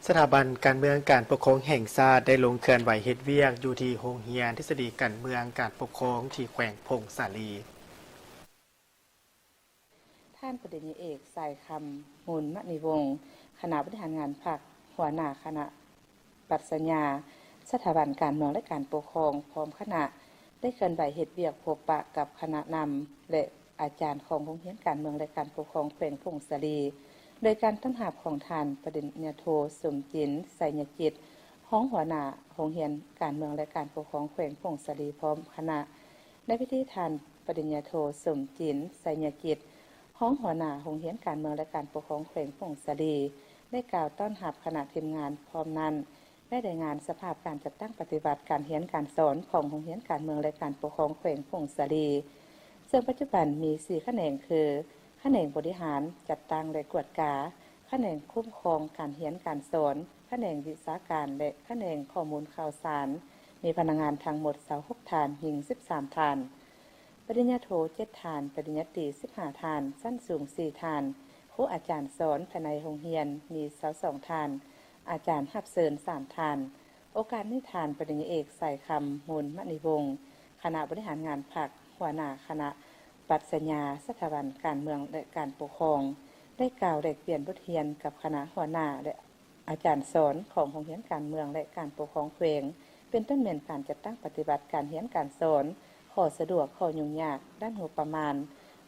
ສະຖາບັນການເມືອງການປົກຄອງແຫ່ງຊາດ ໄດ້ລົງເຄື່ອນໄຫວເຮັດວຽກຢູ່ທີ່ໂຮງຮຽນທິດສະດີການເມືອງການປົກຄອງທີ່ແຂວງຜົ້ງສາລີ. ທ່ານປະລິນຍາເອກ ສາຍຄຳ ມູນມະນີວົງ ຄະນະບໍລິຫານງານພັກ ຫົວໜ້າຄະນະປັດຊະຍາ ສະຖາບັນການເມືອງ ແລະ ການປົກຄອງ ພ້ອມຄະນະ ໄດ້ເຄື່ອນໄຫວເຮັດວຽກພົບປະກັບຄະນະນຳ ແລະ ອາຈານຂອງໂຮງຮຽນການເມືອງ ແລະ ການປົກຄອງແຂວງຜົ້ງສາລີ ໂດຍການຕ້ອນຮັບຂອງທ່ານປະລິນຍາໂທ ສົມຈິນ ໄຊຍະຈິດ ຮອງຫົວໜ້າໂຮງຮຽນການເມືອງ ແລະ ການປົກຄອງແຂວງຜົ້ງສາລີ ພ້ອມຄະນະ. ໃນພິທີ ທ່ານປະລິນຍາໂທ ສົມຈິນ ໄຊຍະຈິດ ຮອງຫົວໜ້າໂຮງຮຽນການເມືອງ ແລະ ການປົກຄອງແຂວງຜົ້ງສາລີ ໄດ້ກ່າວຕ້ອນຮັບຄະນະທີມງານ, ພ້ອມນັ້ນ ໄດ້ລາຍງານສະພາບການຈັດຕັ້ງປະຕິບັດການຮຽນການສອນຂອງໂຮງຮຽນການເມືອງ ແລະ ການປົກຄອງແຂວງຜົ້ງສາລີ ເຊິ່ງປັດຈຸບັນມີສີ່ຂະແໜງຄື ຂະແໜງບໍລິຫານ, ຈັດຕັ້ງ ແລະ ກວດກາ, ຂະແໜງຄຸ້ມຄອງການຮຽນການສອນ, ຂະແໜງວິຊາການ ແລະ ຂະແໜງຂໍ້ມູນຂ່າວສານ, ມີພະນັກງານທັງໝົດຊາວຫົກທ່ານ, ຍິງສິບສາມທ່ານ, ປະລິນຍາໂທເຈັດທ່ານ, ປະລິນຍາຕີສິບຫ້າທ່ານ, ຊັ້ນສູງສີ່ທ່ານ, ຄູອາຈານສອນພາຍໃນໂຮງຮຽນມີຊາວສອງທ່ານ, ອາຈານຮັບເຊີນສາມທ່ານ. ໂອກາດນີ້ ທ່ານປະລິນຍາເອກ ສາຍຄຳ ມູນມະນີວົງ ຄະນະບໍລິຫານງານພັກ, ຫົວໜ້າຄະນະປັດຊະຍາ ສະຖາບັນການເມືອງ ແລະ ການປົກຄອງ ໄດ້ກ່າວແລກປ່ຽນບົດຮຽນກັບຄະນະຫົວໜ້າ ແລະ ອາຈານສອນຂອງໂຮງຮຽນການເມືອງ ແລະ ການປົກຄອງແຂວງ ເປັນຕົ້ນແມ່ນການຈັດຕັ້ງປະຕິບັດການຮຽນການສອນ, ຂໍ້ສະດວກ, ຂໍ້ຫຍຸ້ງຍາກດ້ານງົບປະມານ,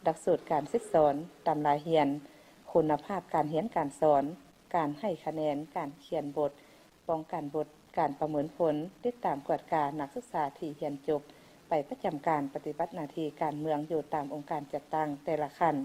ຫຼັກສູດການສຶກສອນ, ຕຳລາຮຽນ, ຄຸນນະພາບການຮຽນການສອນ, ການໃຫ້ຄະແນນ, ການຂຽນບົດ, ປ້ອງກັນບົດ, ການປະເມີນຜົນ, ຕິດຕາມກວດການັກສຶກສາທີ່ຮຽນຈົບໄປປະຈຳການປະຕິບັດໜ້າທີ່ການເມືອງຢູ່ຕາມອົງການຈັດຕັ້ງແຕ່ລະຂັ້ນ.